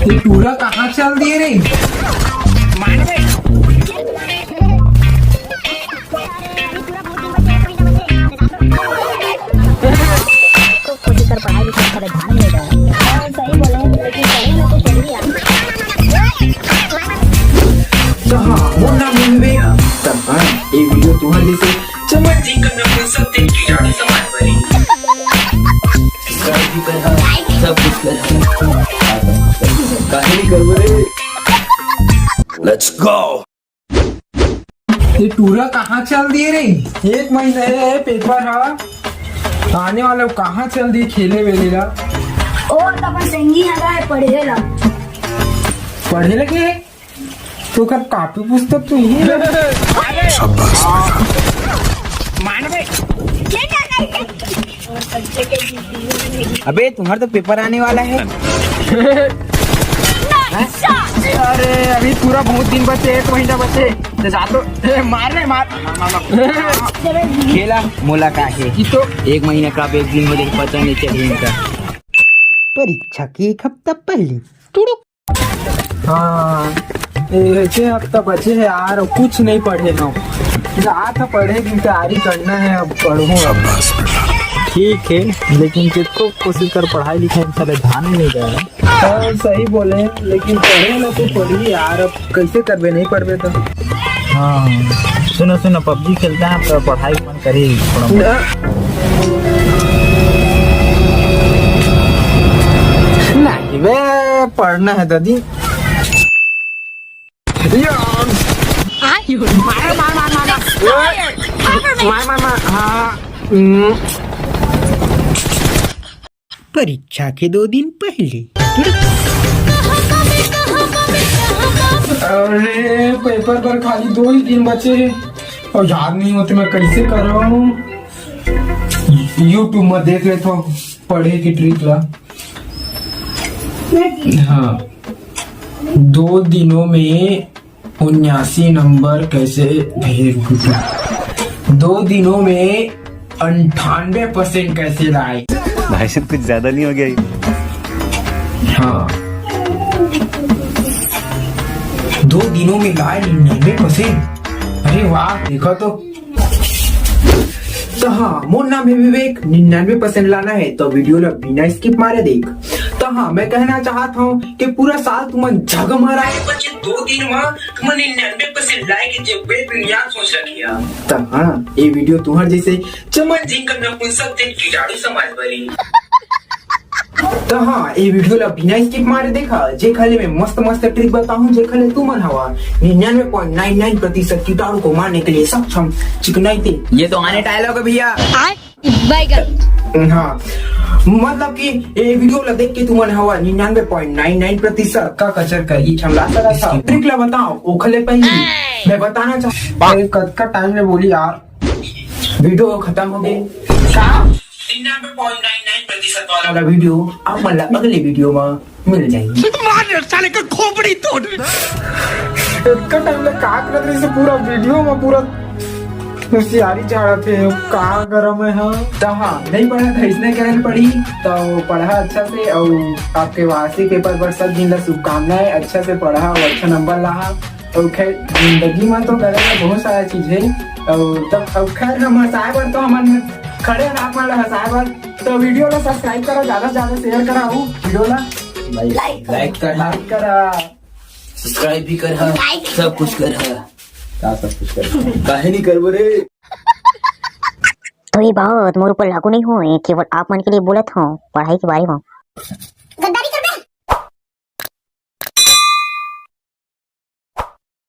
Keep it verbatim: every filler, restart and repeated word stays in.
ये टूरा कहाँ चल दिए रे? तो कोशिश कर, पढ़ाई लिखाई पर ध्यान नहीं दे रहा। हाँ, सही बोले, लेकिन पढ़े ना तो पढ़ी यार। तो हाँ, वो ना मिलवे। तब हाँ, ये वीडियो तुम्हारे जैसे चमन जी का नपुंसक दिन की जाने समाज बनी। Subscribe भी कर, हाँ, सब कुछ कर, हाँ। काहे नहीं करबो रे? Let's go। ये टूरा कहाँ चल दिए रे? एक महीना है पेपर हा, आने वाला, कहाँ चल दिए खेले वेले ला? और तो अपन संगी हगा है पढ़े ला। पढ़े लगे है? तो कर कापी पुस्तक तो ही है। शाबाश। मान बे। अबे, तुम्हारा तो पेपर आने वाला है। अरे, अभी पूरा बहुत दिन बचे, एक महीना बचे। तो जा तो, ए, मार रे, मार। खेला मोला का है। ये तो एक महीना का, अब एक दिन हो जाए, पता नहीं चले इनका। परीक्षा के एक हफ्ता पहले। टुड़ुक। हाँ, ए, छह हफ्ता बचे है यार, कुछ नहीं पढ़े ना। जात ह पढ़े की तैयारी करना है, अब पढ़ूँ अब। ठीक है, लेकिन जितको कोशिश कर पढ़ाई लिखाई में, साले ध्यान ही नहीं दे रहा। हाँ, सही बोले, लेकिन पढ़े ना तो पढ़ी यार, अब कैसे करबे, नहीं पढ़बे तो। हाँ, सुनो, सुनो, पबजी खेलता है तो पढ़ाई मन करी थोड़ा बहुत। नहीं बे, पढ़ना है दादी। यार। मार, मार, मार, मार, मार। Expired। Cover me। मार, मार, मार, हाँ। हम्म। परीक्षा के दो दिन पहले। अरे, पेपर पर खाली दो ही दिन बचे हैं और याद नहीं होते, मैं कैसे कर रहा हूँ? YouTube में देख लेता हूँ पढ़े की ट्रिक ला। हाँ, दो दिनों में उन्यासी नंबर कैसे भेज दूँ? दो दिनों में अंठानवे परसेंट कैसे लाए? भाई साहब, कुछ ज्यादा नहीं हो गया ये? हाँ, दो दिनों में लाए निन्यानवे परसेंट। अरे वाह, देखो तो। तो हाँ, मोर नाम है विवेक। निन्यानवे परसेंट लाना है तो वीडियो ला बिना स्किप मारे देख। तो हाँ, मैं कहना चाहता हूँ कि पूरा साल तुमन झगमराए, बचे दो दिन में तुमन निन्यानवे परसेंट लाए के जब्बे दुनिया सोच रखिया। तो हाँ, ये वीडियो तुम्हार जैसे चमन जी का नपुंसक दिन कीटाणु समाज बनी। तो हाँ, ये वीडियो ला बिना स्किप मारे देखा, जेखले मैं मस्त मस्त ट्रिक बताहूँ, जेखले तुमन हवा निन्यानवे पॉइंट नाइन नाइन प्रतिशत कीटाणु को मारने के लिए सक्षम। चिकनाई थे। ये तो आने डायलॉग है भैया। बैगन। हाँ, मतलब कि ये वीडियो ला देख के तुमन हवा निन्यानवे पॉइंट नाइन नाइन प्रतिशत का कचर कर ई छमला सकत था। ट्रिक ला बताओ, ओखले पहले मैं बताना चाह, अरे, कतका टाइम ले बोली यार, वीडियो खत्म हो गई। का? निन्यानवे पॉइंट नाइन नाइन प्रतिशत वाला वीडियो आप मन ला अगले वीडियो में मिल जाएगी। मार साले का खोपड़ी तोड़। इतना टाइम ले का करत रही से पूरा वीडियो में पूरा होशियारी झाड़त है, का गरम है, हाँ? तो हाँ, नहीं पढ़ा था, इसने कहना पड़ी, तो पढ़ा अच्छा से और आपके वार्षिक पेपर पर सब दिन ला शुभकामनाएं, अच्छा से पढ़ा और अच्छा नंबर लाहा। और खैर, जिंदगी में तो करे ला बहुत सारा चीज है। और तब, अब खैर, हम हंसाए बर तो हमन खड़े हैं, आप मन ला हंसाए बर। तो वीडियो ला सब्सक्राइब करा, ज्यादा से ज्यादा शेयर करा, वीडियो ला लाइक, लाइक करा, लाइक करा, सब्सक्राइब भी करा, लाइक सब कुछ करा। का सब कुछ करा? काहे नहीं करबो रे? तो ये बहुत मोर ऊपर लागू नहीं हुए, केवल आप मन के लिए बोलत हूँ पढ़ाई के बारे में। गद्दारी कर